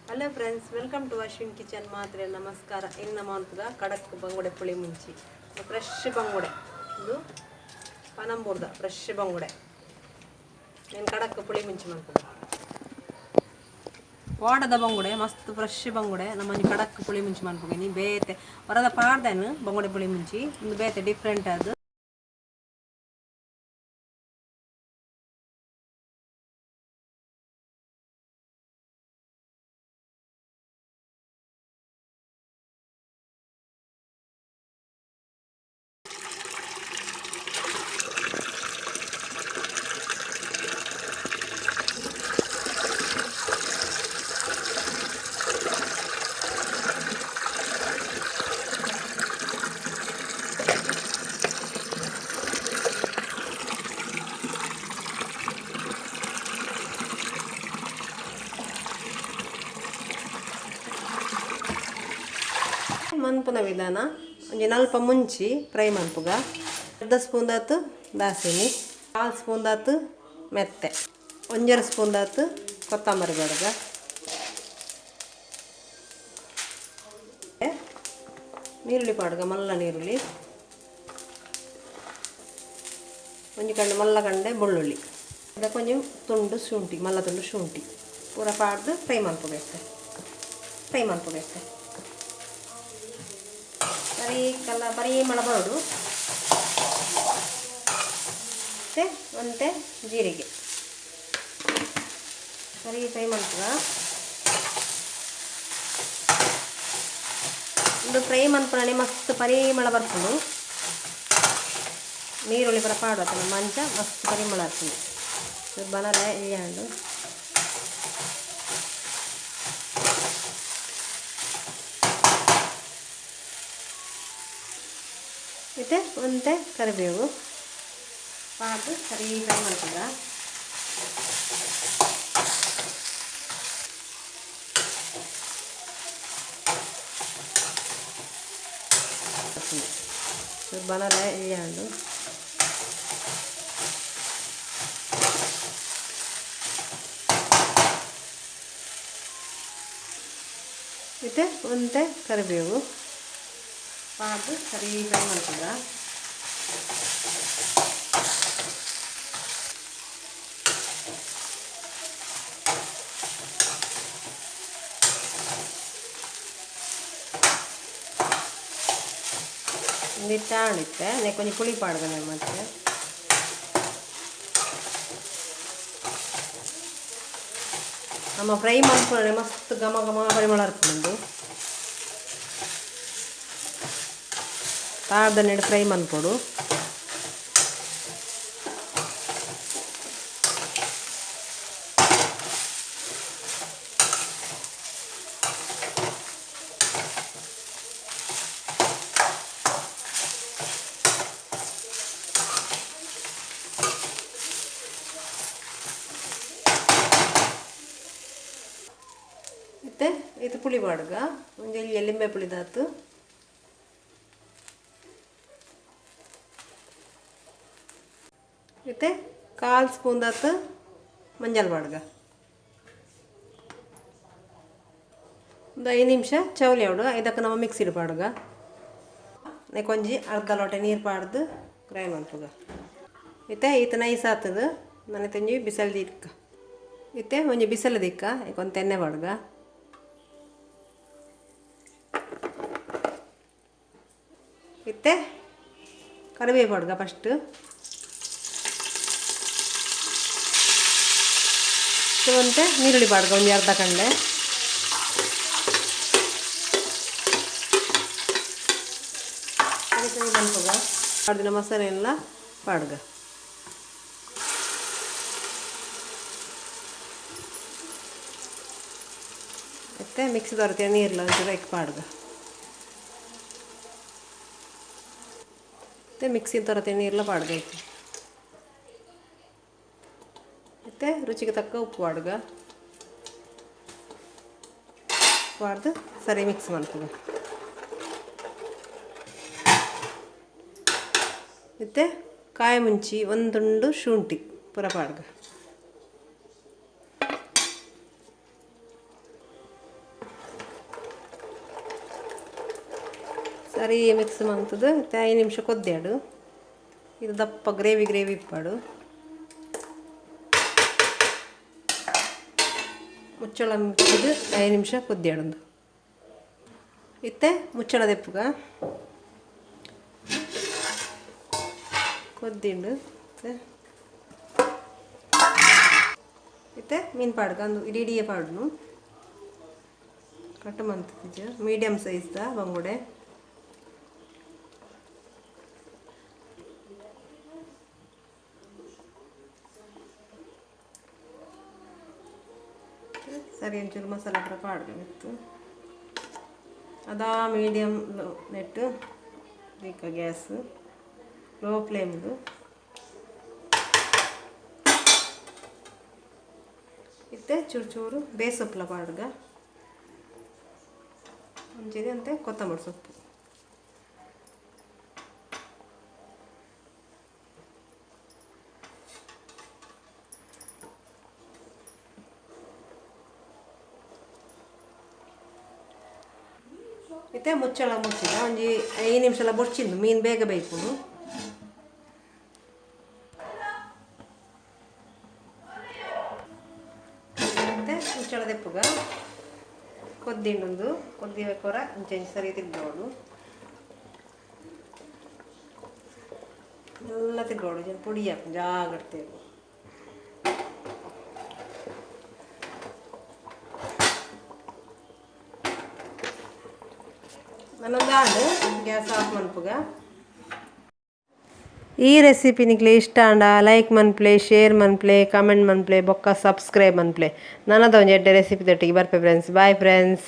Hello friends, welcome to Ashwin kitchen. ಮಾತ್ರೆ ನಮಸ್ಕಾರ. ಇನ್ನು ನಮ್ಮ ಅಂತದ ಕಡಕ್ ಬಂಗುಡೆ ಪುಳಿ ಮುಂಚಿ, ಫ್ರೆಶ್ ಬಂಗುಡೆ. ಇದು ಪನಂಬೂರ್ದ ಫ್ರೆಶ್ ಬಂಗುಡೆ. నేను ಕಡಕ್ ಪುಳಿ ಮುಂಚಿ ಮಾಡ್ಕೊಂಡು ವಾಡದ ಬಂಗುಡೆ, ಮಸ್ತ್ ಫ್ರೆಶ್ ಬಂಗುಡೆ. ನಮ್ಮ ಕಡಕ್ ಪುಳಿ ಮುಂಚಿ ಮಾಡ್ಕೊಂಡು ಬೇತೆ ಹೊರದ ಪಾಡ್ದೇನು ಬಂಗುಡೆ ಪುಳಿ ಮುಂಚಿ ಒಂದು ಬೇತೆ ಡಿಫ್ರೆಂಟ್ ಅದು. ಮನ್ಪುನ ವಿಧಾನ ಒಂಜಿ ನಲ್ಪ ಮುಂಚಿ ಫ್ರೈ ಮನ್ಪುಗ, ಅರ್ಧ ಸ್ಪೂನ್ ದಾತು ದಾಸಿನಿ, ಕಾಲು ಸ್ಪೂನ್ ದಾತು ಮೆತ್ತೆ, ಒಂಜರ ಸ್ಪೂನ್ ದಾತು ಕೊತ್ತಂಬರಿ ಬಡಗ, ನೀರುಳ್ಳಿ ಪಾಡುಗ, ಮಲ್ಲ ನೀರುಳ್ಳಿ ಒಂಜಿ ಕಂಡೆ, ಮಲ್ಲ ಕಂಡೆ ಬೆಳ್ಳುಳ್ಳಿ, ಅದಕ್ಕೆ ಕೊಂಚ ತುಂಡು ಶುಂಠಿ, ಮಲ್ಲ ತುಂಡು ಶುಂಠಿ ಪೂರ ಪಾಡ್ದು ಫ್ರೈ ಮನ್ಪುಗ, ಫ್ರೈ ಮನ್ಪುಗ. ಬರೀ ಕಲ್ಲ ಬರೀ ಮಳ ಬರೋಡು. ಮತ್ತು ಒಂತೆ ಜೀರಿಗೆ ಸರಿ ಫ್ರೈ ಮನ್ಪುಗ. ಒಂದು ಫ್ರೈ ಮನ್ಪುಣನೆ ಮಸ್ತ್ ಪರಿಮಳ ಬರ್ಪುಂಡು. ನೀರುಳ್ಳಿ ಪೂರ ಪಾಡುವ ಮಂಚ ಮಸ್ತ್ ಪರಿಮಳ ಆಗ್ತದೆ. ಬನರೆ ಇಲ್ಯಾಂಡು. ಮತ್ತು ಒಂತೆ ಕರಿಬೇವು ಪಾಡ್ದು ಸರಿ ಫ್ರೈ ಮಾಡ್ತದ. ಬನರೆ ಇಲ್ಯಾಂಡು. ಮತ್ತು ಒಂತೆ ಕರಿಬೇವು ಪಾಡ್ದು ಸರಿ ಫ್ರೈ ಮಾಡ್ತದ. ಒಂದಿತ್ತಾಣಿತ್ತೆ ನೆ ಕೊಂಚ ಪುಳಿ ಪಾಡ್ದನೆ ಮತ್ತೆ ನಮ್ಮ ಫ್ರೈ ಮನ್ಪುಣೆ ಮಸ್ತ್ ಘಮ ಘಮ ಪರಿಮಳ ಇರ್ತುಂಡು. ತಾಳ್ದನ್ನೆಡು ಫ್ರೈ ಮನ್ಪೊಡು. ಮತ್ತು ಇದು ಪುಳಿ ಪಾಡುಗ, ಒಂಜಿ ಲಿಂಬೆ ಪುಳಿದಾತು. ಮತ್ತು ಕಾಲು ಸ್ಪೂನ್ ದಾತು ಮಂಜಲ್ ಪಾಡುಗ. ಒಂದು 5 ನಿಮಿಷ ಚೌಲಿ ಅವಡು. ಇದಕ್ಕೆ ನಮ್ಮ ಮಿಕ್ಸಿಡ್ ಪಾಡುಗ. ಕೊಂಜಿ ಅರ್ಧ ಲೋಟೆ ನೀರು ಪಾಡ್ದು ಗ್ರೈಂಡ್ ಮನ್ಪುಗ. ಇತ್ತೆ ಈತ ನೈಸ್ ಆತದ. ನನ ತೆಂಜಿ ಬಿಸಲ್ ದಿಕ್ಕ. ಇತ್ತೆ ಒಂಜಿ ಬಿಸಲು ದಿಕ್ಕ ಒಂದು ಎಣ್ಣೆ ಪಾಡುಗ. ಇತ್ತೆ ಕರಿಬೇವು ಪಾಡುಗ ಫಸ್ಟ್. ಒಂತೆ ನೀರುಳ್ಳಿ ಪಾಡುಗ, ಒಂಜಿ ಅರ್ಧ ಕಂಡೆ. ಮನ್ಪುಗ. ಪಾಡ್ದಿನ ಮಸಾಲೆ ಎಲ್ಲ ಪಾಡುಗ. ಮತ್ತು ಮಿಕ್ಸಿ ದೊರತಿಯ ನೀರ್ಲ ಒಂಚೂರು ಎಕ್ ಪಾಡುಗ. ಮತ್ತು ಮಿಕ್ಸಿ ತೊರತಿಯ ನೀರ್ಲ ಪಾಡುಗ ಐತೆ. ಮತ್ತು ರುಚಿಗೆ ತಕ್ಕ ಉಪ್ಪು ಪಾಡುಗ. ಪಾಡ್ದು ಸರಿ ಮಿಕ್ಸ್ ಮನ್ಪುಗ. ಮತ್ತು ಕಾಯಿ ಮುಂಚಿ ಒಂದುಂಡು ಶುಂಠಿ ಪೂರ ಪಾಡುಗ. ಸರಿ ಮಿಕ್ಸ್ ಮಂತದ್ದು 5 ನಿಮಿಷ ಕೊದ್ದಾಡು. ಇದು ದಪ್ಪ ಗ್ರೇವಿ ಗ್ರೇವಿ ಇಪ್ಪಾಡು. ಮುಚ್ಚಳ ಮುಚ್ಚಿದ್ದು 5 ನಿಮಿಷ ಕೊದ್ದಾಡೊಂದು. ಇತ್ತೆ ಮುಚ್ಚಳ ದೆಪ್ಪುಗ ಕೊದ್ದಿಂಡು. ಇತ್ತೆ ಮೀನು ಪಾಡ್ಗ ಅಂದು ಇಡೀ ಇಡಿಯೇ ಪಾಡ್ನು ಕಟ್ ಮಂತಿಜ್ಜ ಮೀಡಿಯಮ್ ಸೈಜ್ದ ಬಂಗುಡೆ. ಸರಿ ಒಂಚೂರು ಮಸಾಲೆ ಪೂರ ಪಾಡ್ಗ ಇತ್ತು. ಅದಾ ಮೀಡಿಯಮ್ ನೆಟ್ಟು ದೀಕ ಗ್ಯಾಸ್ ಲೋ ಫ್ಲೇಮ್ದು. ಇತ್ತೆ ಚೂರು ಚೂರು ಬೇಸೊಪ್ಪಲ ಪಾಡ್ಗ ಒಂಚಿದೆ ಅಂತೆ ಕೊತ್ತಂಬರಿ ಸೊಪ್ಪು. ಇತ್ತೆ ಮುಚ್ಚಳ ಮುಚ್ಚಿದ ಒಂಜಿ 5 ನಿಮಿಷ ಎಲ್ಲ ಬೊಡ್ಚಿಂದು ಮೀನು ಬೇಗ ಬೇಯ್ಪುಂಡು. ಮತ್ತೆ ಮುಚ್ಚಳ ದೆಪ್ಪುಗ ಕೊದ್ದಿಂಡೊಂದು ಕೊದ್ದಿ ಕೊರ ಒಂಚೆ ಸರಿ ತಿರ್ಗೋಡು ಎಲ್ಲ ತಿರ್ಗೋಡು ಜನ ಪೊಡಿ ಹಾಕು ಜಾಗ್ರತೆ. ನನ್ನೊಂದು ಗ್ಯಾಸ್ ಆಫ್ ಮನ್ಪುಗ. ಈ ರೆಸಿಪಿ ನಿಕ್ಲೆ ಇಷ್ಟ ಆಂಡ ಲೈಕ್ ಮನ್ಪ್ಲೆ, ಶೇರ್ ಮನ್ಪ್ಲೆ, ಕಮೆಂಟ್ ಮನ್ಪ್ಲೆ, ಬೊಕ್ಕ ಸಬ್ಸ್ಕ್ರೈಬ್ ಮನ್ಪ್ಲೆ. ನನ್ನದೊಂದು ಎಡ್ಡೆ ರೆಸಿಪಿ ದೊಟ್ಟಿಗೆ ಬರ್ಪೆ friends. Bye friends.